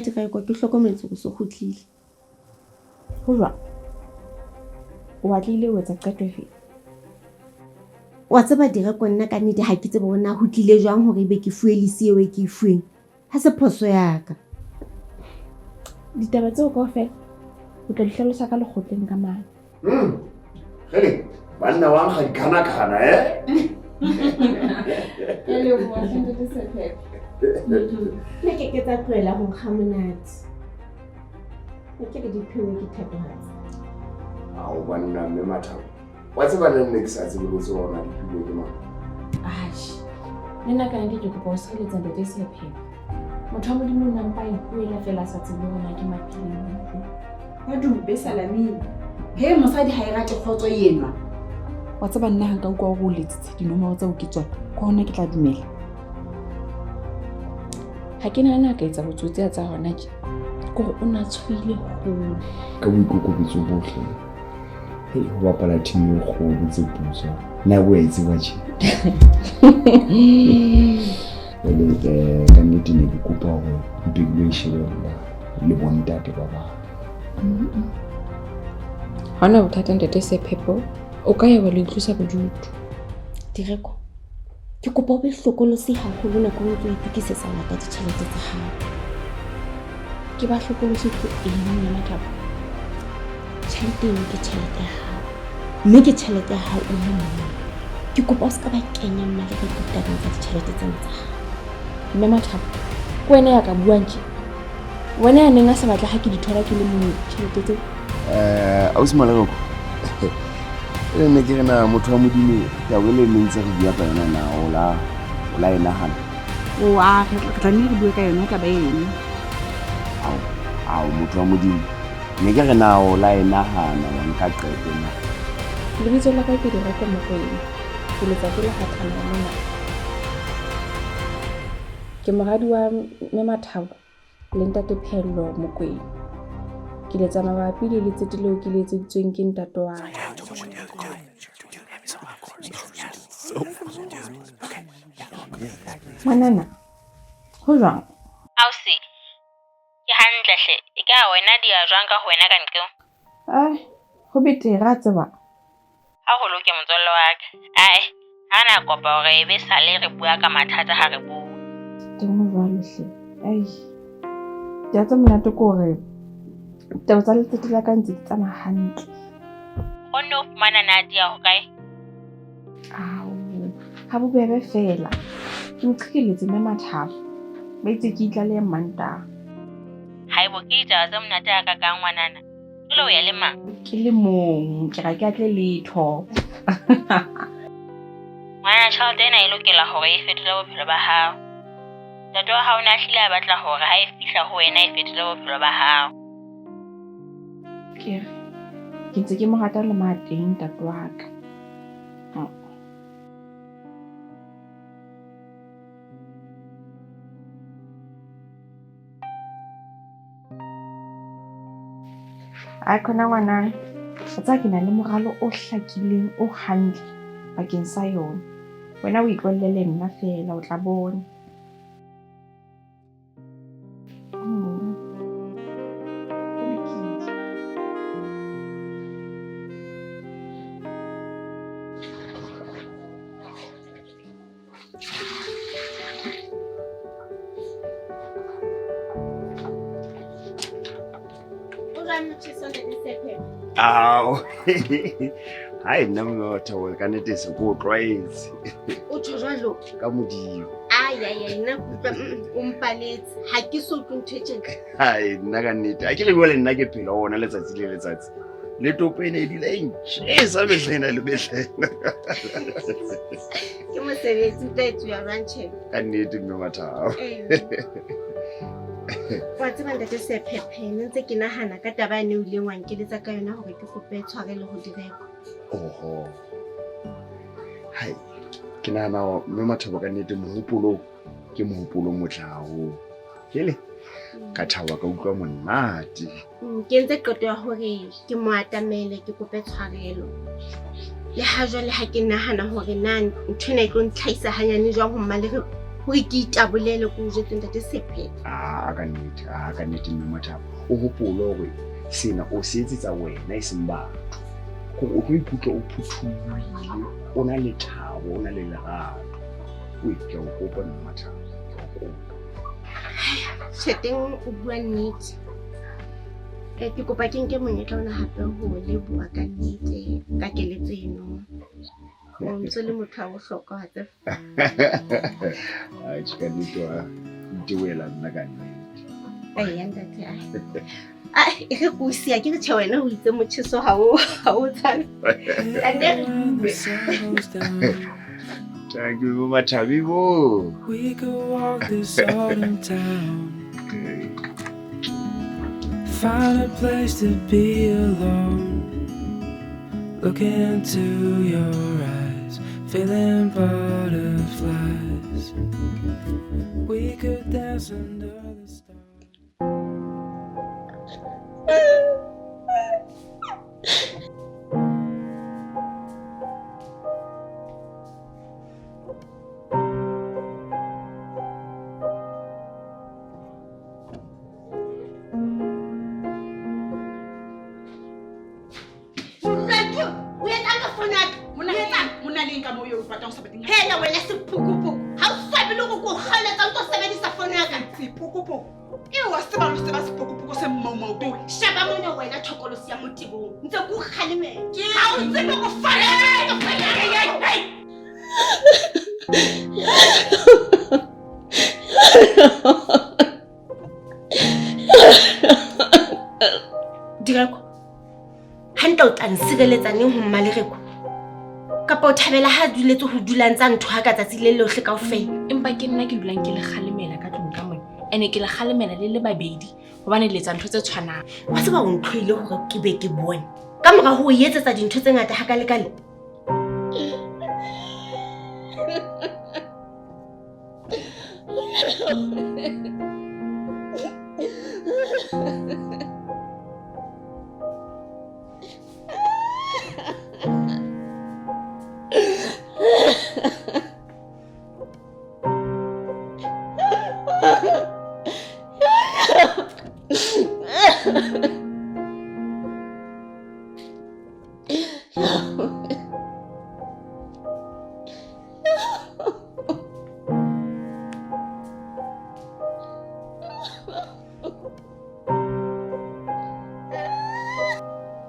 Direko, ke hlokometse hore o so kgutlile. Ho jwang? O batlile ho etsa qeto efe? Wa tseba Direko, nna ka nnete ha ke tsebe hore na ho tlile jwang hore ebe ke fuwe lisi eo e ke e fuweng. Ha se phoso ya ka. Ditaba tseo kaofela o tla di hlalosa ka lekgotleng ka mane. Kgele, banna wa nkga dikhanakgana, eh? Ke a leboha, hle Ntate Sephephe. Nna ke ke tsa tlohela ho nkga monate. Ke re di pheuwe ke thatohatsi. Ao banna mme Mathabo. Wa tseba le nne ke sa tsebe le tseba hore na di pheuwe ke mang. Atjhe. Le nna ka nnete ke kopa ho sireletsa Ntate Sephephe. Motho wa Modimo o na mpa a ipuela feela a sa tsebe hore na ke maphileng. Ba dumpe Salamini. He mosadi ha e rate kgotso enwa. Wa tseba nna ha nka utlwa hore o letsitse dinomoro tseo ke tsona, ke hona ke tla dumela. Ha ke nahane a ka etsa botsotsi a tsa hona tje. Ke hore o na tshohile holo. Ka boikokobetso bohle. Hei, ho bapala team e kgolo tse putswa. Na o a e tseba tje? Jwale ka nnete ne ke kopa hore mpe ke lo e shebella le bontate ba bang. Ha hona bothata Ntate Sephepho, o ka ya wa lo itlosa bodutu. Direko, ke kopa o be hlokolosi haholo nakong o ntso o itokisetsa ho lata ditjhelete tsa hao. Ke ba hlokolosi ho eng Mme Mathabo? Tjhelete eno ke tjhelete ya hao, mme ke tjhelete ya hao o le mong. Ke kopa o se ka ba kenya Mmalereko ditabeng tsa ditjhelete tsena tsa hao. Mme Mathabo, ke wena ya ka buang tje? Wena ya neng a sa batla ha ke di thola ke le mong tjhelete tseo? Ausi Malereko, e ne ke re na motho wa Modimo taba e le neng ntse re bua ka yona na o la o la e nahana? O a re tlamehile re bue ka yona taba eno. Ao, ao motho wa Modimo. Ne ke re na o la e nahana wa nka qeto na? Lebitso la ka ke Direko Mokoena. Ke letsa ke le Hathana mona. Ke moradi wa Mme Mathabo le Ntate Phello Mokoena. Ke letsa mabapi le letsete leo ke le etseditsweng ke ntate wa ka. Ngwanana, ho jwang? Ausi, ke hantle hle. E ka wena di ya jwang ka ho wena ka nqeo? Ai, ho betere a tseba. Ha ho loke motswalle wa ka. Ai, ha na kopa hore e be sale re bua ka mathata ha re bua. Teng ho jwalo hle. Ai. Taba tse monate ke hore taba tsa letsatsi la ka ntse di tsamaya hantle. Kgonne o fumana na di ya hokae? Ao, ha bobebe feela. Ke mo qhekeletse Mme Mathabo. Ba itse ke itlalehe Mantaha. Haebo ke ditaba tse monate ha kakang ngwanana. Jwale o ya le mang? Ke le mong, ke ra ke atle letho. Ngwana, tjhelete ena e lokela hore e fetole bophelo ba hao. Ntate wa hao o ne a hlile a batla hore ha e fihla ho wena e fetole bophelo ba hao. Ke re, ke ntse ke mo rata le mateng ntate wa ka. Ai khona ngwana, o tseba ke na le moralo o hlakileng o hantle bakeng sa yona. Wena o itlohelle le nna feela o tla bona. Ao. Hai nna mme wa Thabo ka nnete se ko tlwaetse. O tjho jwalo? Ka Modimo. Ai ai ai nna kutlwa o mpaletse. Ha ke so utlwe ntho e tjena. Hai nna ka nnete. A ke re bua le nna ke phela ona letsatsi le letsatsi. Le topo ena e dula e ntjhesa mehlena le mehlena. Ke mosebetsi o tla etsuwa jwang tjhe? Ka nnete mme Mathabo. Wa tseba ntate Sephephe, ne ntse ke nahana ka taba ene o ileng wa nkeletsa ka yona hore ke kope tshwarelo ho Direko. Oho. Hai, ke nahana mme Mathabo ka nnete mohopolo ke mohopolo o motle haholo. Hele, ka thaba ka utlwa monate. Ke entse qeto ya hore ke mo atamele ke kope tshwarelo. Le ha jwale ha ke nahana hore na ntho ena e tlo ntlhahisa hanyane jwang ho Mmalereko. Hore ke itabolele ko o jwetse ntate Sephe. A ka nnete, a ka nnete mme Mathabo. O hopole hore sena o se etsetsa wena e seng batho. Hore o tlo ikutlwa o phuthulohile, o na le thabo, o na le lerato. Oi, ke a o kopa mme Mathabo, ke a o kopa. Tjhe, teng o bua nnete. Ke kopa ke nke monyetla ona hape ho leboha ka nnete ka keletso eno. O ntse le motho wa bohlokwa wa tseba. Ai, tjhe, ka nnete wa ntebohela nna ka nnete. Eya ntate, ai. Ai, e re ko o siya, ke re tjhe wena o itse motjheso ha o tshabe. Ntate re bue. Thank you, Mathabi bo. We could walk this autumn town. Find a place to be alone. Look into your eyes, feeling butterflies. We could dance under the stars. Hela wena sephokophoko, ha o swabe le hore ke o kgaoletsa o ntso sebedisa fono ya ka. Sephokophoko? E wa sebalo se ba sephokophoko se mmaumau towe. Sheba mona wena thokolosi ya motebong, ntse ke o kgalemela. Ha o tsebe go fono. Direko, hantle o tla nsireletsa neng ho Mmalereko? Kapa o thabela ha duletse ho dula ntsa ntho ha ka tsatsi le lohle kaofela? Empa ke nna ke dulang ke le kgalemela ka tlung ka mona. Ene ke le kgalemela le le babedi hobane le etsa ntho tse tshwanang. Wa tseba o ntlhoile hore ke be ke bone. Ka mora ho o etsetsa dintho tse ngata hakalekale.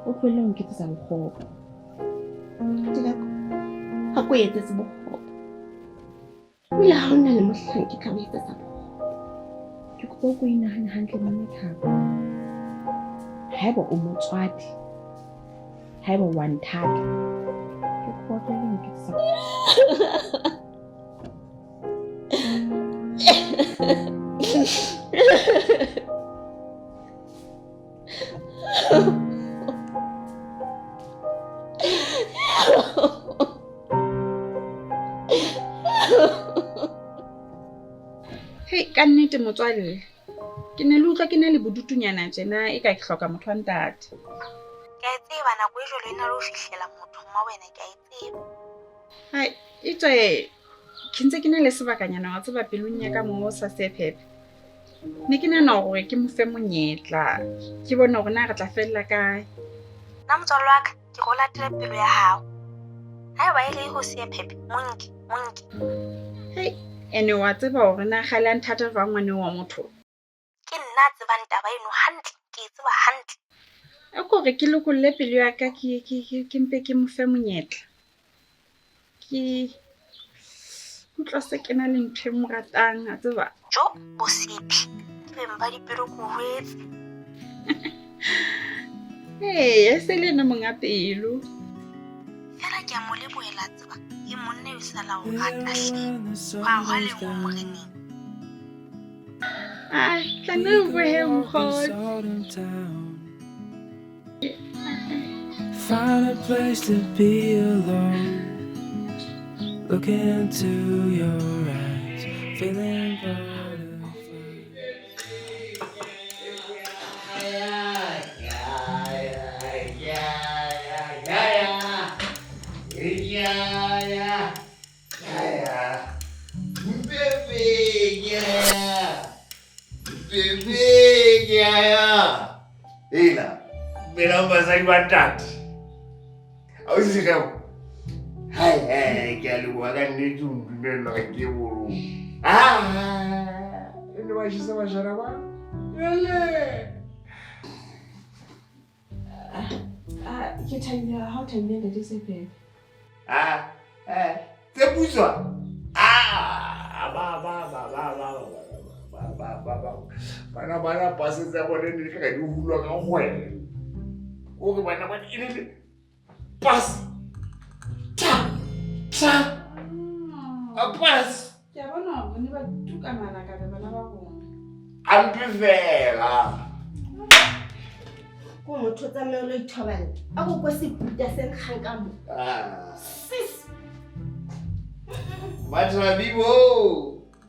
O tlohelle ho nketsetsa bokgopo. Dilako, ha ko etsetse bokgopo. Ebile ha hona le mohlang ke tla o etsetsa bokgopo. Ke kopa o ko inahane hantle mme Mathabo. Haeba o motswadi, haeba wa nthata, ke kopa o tlohelle ho nketsetsa Hei, ka nnete motswalle, ke ne le utlwa ke na le bodutunyana tjena e ka ke hloka motho wa ntate. Ke a e tseba nako e jwalo e na le ho fihlela motho mma wena, ke a e tseba. Hai, e tswe ke ntse ke na le sebakanyana wa tseba pelong ya ka moo sa sephephe. Ne ke nahana hore ke mo fe monyetla, ke bone hore na re tla fella kae. Nna motswalle wa ka, ke re o latele pelo ya hao. Haeba e le ho sephephe, monke, monke. Hei, ene wa tseba hore na kgale a nthata jwang ngwane wa motho. Ke nna a tsebang taba eno hantle, ke e tseba hantle. E kore ke lokolle pelo ya ka ke mpe ke mo fe monyetla. Ke utlwa se ke na le ntho e mo ratang, a tseba. Jo, bosephi, ke beng ba dipelo ke o jwetse. Ee, e se le ena monga pelo. Fela ke a mo lebohela tseba, e monna eo sala o rata hle. Hwa hwa le ho moreneng. Ai, tla nne o bohe mokgotsi. Find a place to be alone. Look into your eyes, feeling butterflies. Ela, dumelang basadi ba ntate. Ausi Sereko. Hai, hai, ke a leboha ka nnete o ntumella hore ke ye bolong. Ah, e ne ba jesa bashana ba. Ele. Ah, ke thabile ha o thabile ntate Sephephe. Ah, eh, tse putswa. Ah, ba ba ba ba ba ba ba ba ba. Bana bana pase tsa bone ne di ka di hulwa ka kgwele. O re bana ba e le pas. Ta. Ta. A pas. Ke a bona hore ne ba tuka malakabe bana ba rona. Hampe fela. Ko motho o tsamaye o lo ithoballa. A ko kwe seputa se nkgang ka mo. Ah. Sis. Bathabi bo.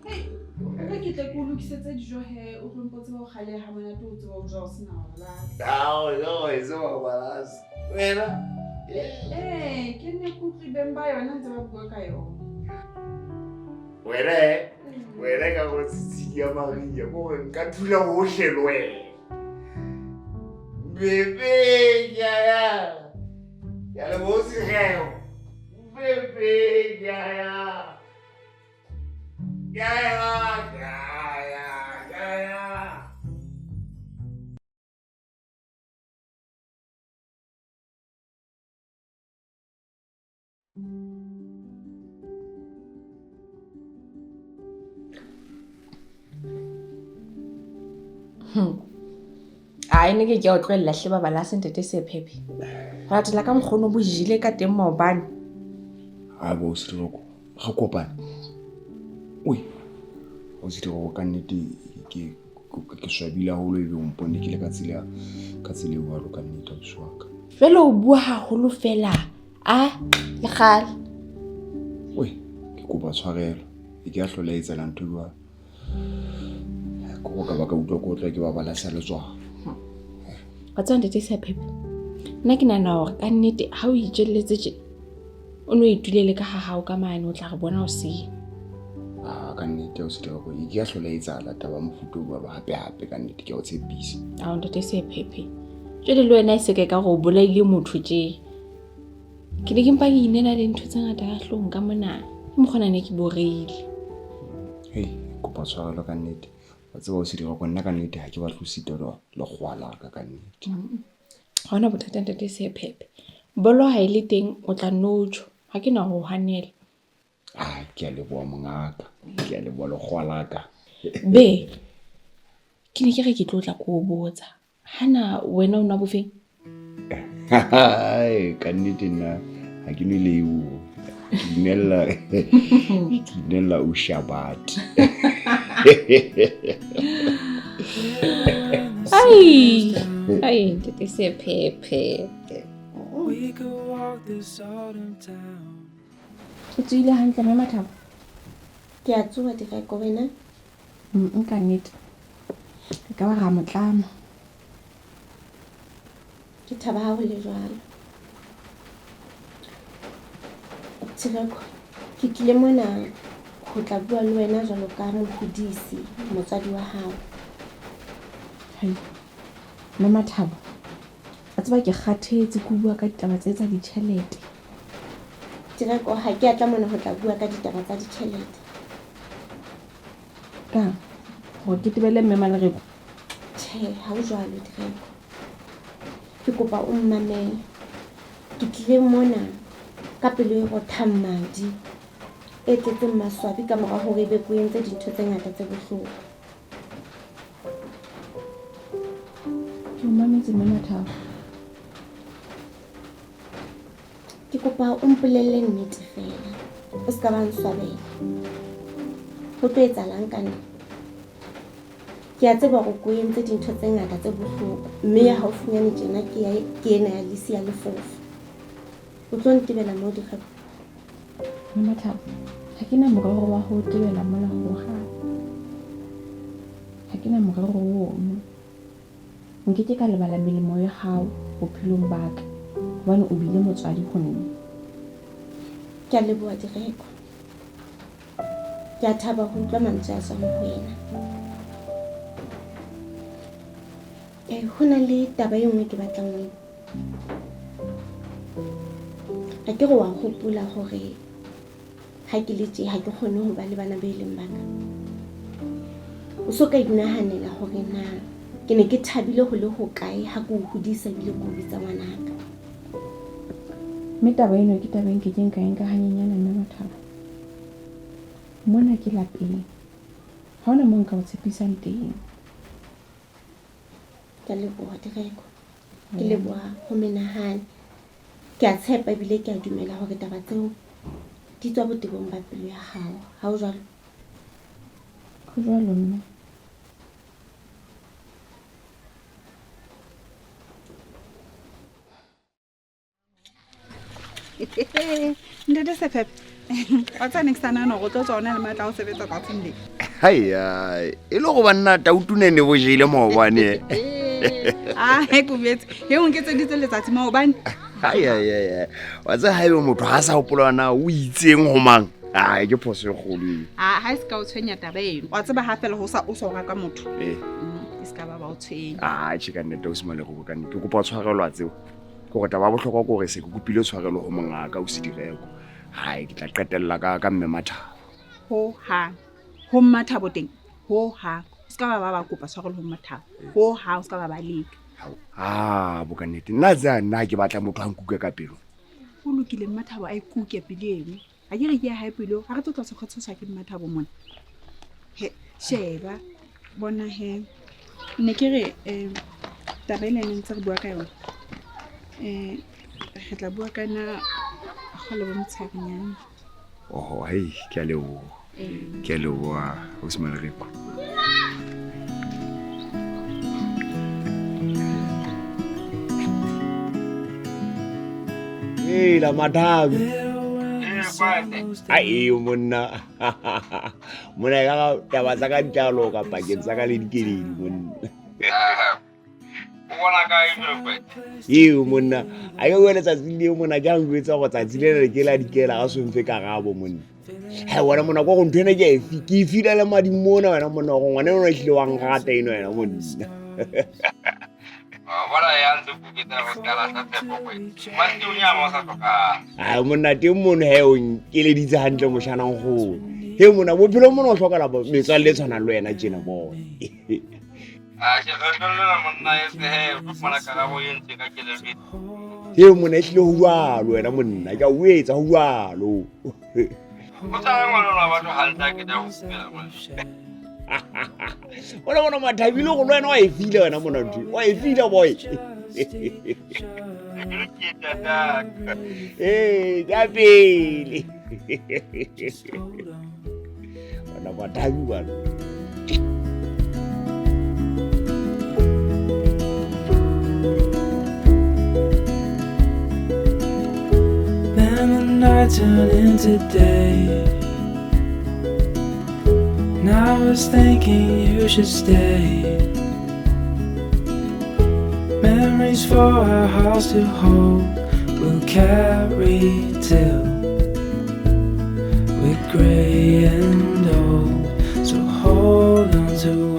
Hei, nna ke tle ke o lokisetse dijo he, o tlo mpo tseba ho kgaleha ha monate o tseba ho ja o sena balase. Ao, jo, e se wa balase. Wena? Ee, ke nne ke utlwe beng ba yona ntse ba bua ka yona. Wena e, wena ka go tshitshidi ya Maria, ko gore nka thula hohle le wena. Bebe, ke a ya. Ke a leboha o Sereko. Bebe, ke a ya. Ke a ya, ke a ya, ke a ya. Ai ne ke ke a o tlohella hle baba la ntate Sephephe. Ho latela ka mokgono bo jele ka teng maobane. Ha bo Sereko, re kopane. Oi. O Sereko ka nnete ke ke swabile haholo ebe o mpone ke le ka tsela e jwalo ka nnete ausi wa ka. Jwale o bua haholo fela. A le kgale. Oi, ke kopa tshwarelo. E ke a hlola etsahala ntho e jwalo. Ke go ka ba ka utlwa ko tla ke ba bala sa letswalo. Wa tseba ntate Sephephe, nna ke nahana hore ka nnete ha o itjelletse tje, o no itulele ka ha hao ka mane o tla re bona hoseng. Ah, ka nnete o Sereko, e ke a hlola etsahala taba ya mofuta o jwalo hape hape ka nnete ke a o tshepisa. Ao ntate Sephephe, jwale le wena e se ka gore o bolaile motho tje. Ke ne ke mpa ke inela le ntho tse ngata ka hloohong ka mona. Ke mokgona ne ke boreile. Hei, kopa tshwarelo ka nnete. Wa tseba o Sereko, nna ka nnete ha ke batle ho sitelwa lekgowa la ka ka nnete. Ha hona bothata ntate Sephephe. Bolo ha e le teng o tla nno tjho. Ha ke na ho hanela. Ah, ke a leboha mongaka. Ke a leboha lekgowa la ka. Be, ke ne ke re ke tlo tla ko o botsa. Hana wena o nwa bofeng? Hai, ka nnete nna ha ke nwe leo. Ke inella ke inella o Shabbat. Ai, ai ntate Sephephe. We could walk this autumn town. O tsohile hantle mme Mathabo? Ke a tsoha Direko wena. Ka nnete. Re ka ba ra mo tlama. Ke thaba ha ho le jwalo. Direko, ke tlile mona ho tla bua le wena jwalo ka mohodisi, motswadi wa hao. Hai, mme Mathabo, wa tseba ke kgathetse ke bua ka ditaba tse tsa ditjhelete. Direko, ha ke a tla mona ho tla bua ka ditaba tsa ditjhelete. Kang, hore ke tebele mme Malereko? Tjhe, ha ho jwalo Direko. Ke kopa o mmamele. Ke tlile mona ka pelo e rothang madi, e tletseng maswabi ka mora hore ebe ke o entse dintho tse ngata tse bohloko. Ke o mametse mme Mathabo. Ke kopa o mpolelle nnete fela. O ska ba nswabela. Ho tlo etsahalang ka nna? Ke a tseba hore ke o entse dintho tse ngata tse bohloko, mme ya haufinyane tjena ke ena ya Lisi ya lefofa. O tlo ntebela moo Direko? Mme Mathabo, ha ke na morero wa ho tebela mola hohang. Ha ke na morero ono. Nke ke ka lebala melemo ya hao bophelong ba ka, hobane o bile motswadi ho nna. Ke a leboha Direko. Ke a thaba ho utlwa mantswe a tswang ho wena. Ho na le taba e nngwe ke batlang ho a ke re wa hopola hore ha ke le tje ha ke kgone ho ba le bana be leng ba ka. O so ka inahanela hore na ke ne ke thabile ho le hokae ha ke o hodisa ebile ke o bitsa ngwanaka. Mme taba eno ke taba e nkekeng ka e nka hanyenyane mme Mathabo. Mona ke lapeng. Ha hona moo nka o tshepisang teng. Ke a leboha Direko. Ke leboha ho menahane. Ke a tshepa ebile ke a dumela hore taba tseo di tswa botebong ba pelo ya hao. Ha ho jwalo? Ho jwalo mme. Ntate Sephephe, wa tseba ne ke sa nahana hore o tlo tswa o na le matla a ho sebetsa tsatsing le. Haiya, e le go banna tautunene bo jele maobane. Ah, he ke o jwetse. He o nketseditse letsatsi maobane. Haiya, wa tseba haebe motho ha sa hopola na o itseng ho mang. Ai, ke phoso e kgolo eo. Ah, ha e se ka o tshwenya taba eno. Wa tseba ha fela ho sa o sa o rata motho. Eh. E se ka ba ba o tshwenya. Ah, tjhe ka nnete o se maleko ka nnete. Ke kopa tshwarelo a tseo. Ke gore taba ya bohlokwa ke gore se ke kopile tshwarelo ho mongaka o se direko. Hai, ke tla qetella ka ka mme Mathabo. Ho hang. Ho Mmathabo teng. Ho hang. O se ka ba ba kopa tshwarelo ho Mmathabo. Ho hang o se ka ba ba leka. Ah, bo ka nnete. Nna tsa nna ke batla motho a nkuka ka pelo. Ho lokile Mmathabo a ikuke pelo eno. A ke re ke ya hae pelo. Ha re tlo tla se kgotshoswa ke Mmathabo mona. He, sheba. Bona he. Ne ke re taba ena e ne ntse re bua ka yona. Re tla bua ka yona kgole bo motshearenyana. Oh, hei, ke a leboha. Ke a leboha, ausi Malereko. Hela Mathabi. Ai monna. Monna e ka taba tsa ka di tla loka pakeng tsa ka le dikeledi monna. O bona kae jwale? Eo monna, a ke bua letsatsi leo monna ke a njwetsa gore tsatsi le le ke la dikela ga somfe karabo monna. Hai wena monna ko go ntho ena ke a e ke e fila le madi mona wena monna gore ngwana eno ehlile wa nrata eno wena monna. Bona ya ntse kuketsa go ska lahla tshepo kwe. Masiunyana o sa hlokang. Ai monna teng mono he o nkeleditse hantle moshana nkgono. He monna bophelo mona o hlokala metswalle e tshwanang le wena tjena bona. A ke re tlohella monna e se he o tlo fumana karabo e ntle ka kelello. He monna e hlile ho jwalo wena monna ke a o etsa ho jwalo. O tshwara ngwana wa batho hantle a keta ho fumela monna. Ona bona mathabile go le wena wa e fila wena monna ntho wa e fila boy. Ee ka pele. Bana bathabi bana. Then the night turned into day. And I was thinking you should stay. Memories for our hearts to hold will carry till we're gray and old. So hold on to